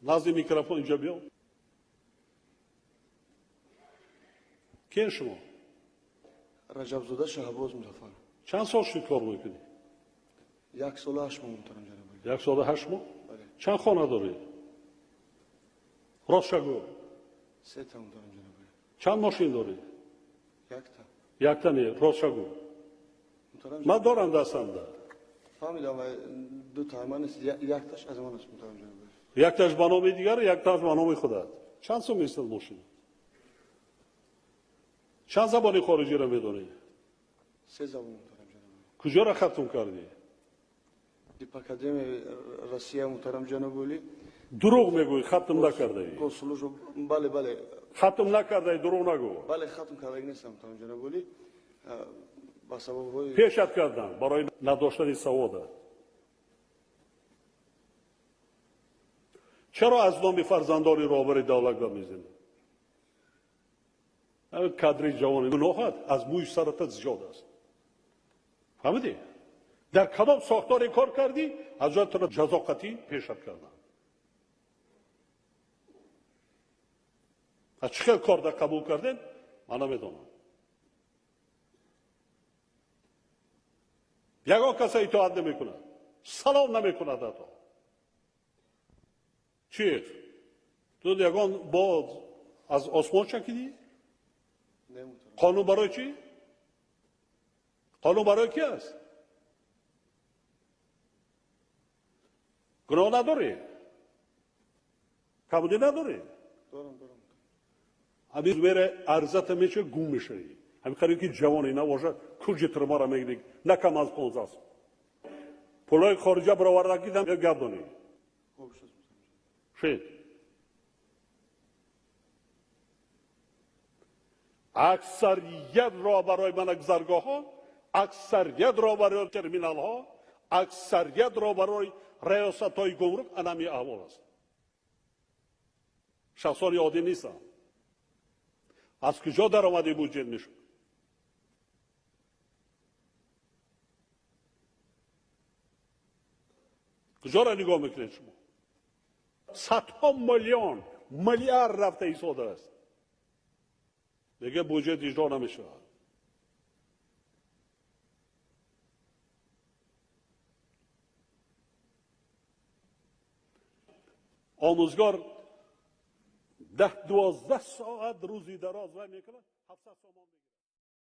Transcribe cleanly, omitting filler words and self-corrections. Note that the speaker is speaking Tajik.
Назди микрофон инҷо биё. Киен шумо? Раҷабзода Шаҳбоз Музаффар. Чанд сол шуд кор мекунӣ? 1 сола 8 моҳ, муҳтарам ҷаноби олӣ. 1 сола 8 моҳ? Бале. Чанд хона дорӣ? Ростша гӯ. 3 та, муҳтарам ҷаноби олӣ. Чанд мошин дорӣ? 1 та. Якта не, ростша гӯ. Ман дорам дастамда. Фаҳмидам, 2 та ман аст, якташ аз ман аст, муҳтарам ҷаноби олӣ. Якташ ба номи дигар, якташ ба номи худат. Чанд сум меистад мошин? Чанд забони хориҷиро медонӣ? 3 забон, муҳтарам ҷаноби олӣ. Куҷоро хатм кардӣ? Дипакадемияи Россия, муҳтарам ҷаноби олӣ. Дурӯғ мегӯӣ, хатм накардаӣ. Госслужба, бале, бале. Хатм накардаӣ, дурӯғ нагӯ. Бале, хатм кардаги нестам, муҳтарам ҷаноби олӣ. Ба сабабҳои пешат кардам барои надоштани савода. Чаро аз номи фарзандони роҳбари давлат гап мезанӣ? Кадри ҷавони гуноҳат аз мӯи сарата зиёд аст. Фаҳмидӣ? Дар кадом сохторе кор кардӣ, аз ҷои туро ҷазо қатъӣ пешат кардам. Аз чӣ хел кор дар қабул кардем, ман намедонам. Ягон каса итоат намекунад, салом намекунад ҳатто. Чӣ? Ту ягон бод аз осмон чакидӣ? Қонун барои чӣ? Қонун барои ки аст? Гуноҳ надорӣ? Камудӣ надорӣ? Дорам, дорам. Ҳамин мере арзата меча гум мешавӣ. Ҳамин қариб ки ҷавони набошад, куҷи тирмара мегирӣ, на кам аз 15 сол. Пулҳои хориҷа бароварда кидам, гап донӣ. Шед. Аксарият роҳбарои манагузаргоҳҳо, аксарият роҳбарои терминалҳо, аксарият роҳбарои раёсатҳои гумрук анами аҳвол аст. Шахсони оддӣ нестанд. Аз куҷо даромади буҷет мешуд? Куҷоро нигоҳ мекунед шумо? Садҳо миллион, миллиард рафта истода аст. Мега буҷет иҷро намешавад. Омӯзгор 10-12 соат рӯзи дароз вай мекунад, 700 сомон мегирад.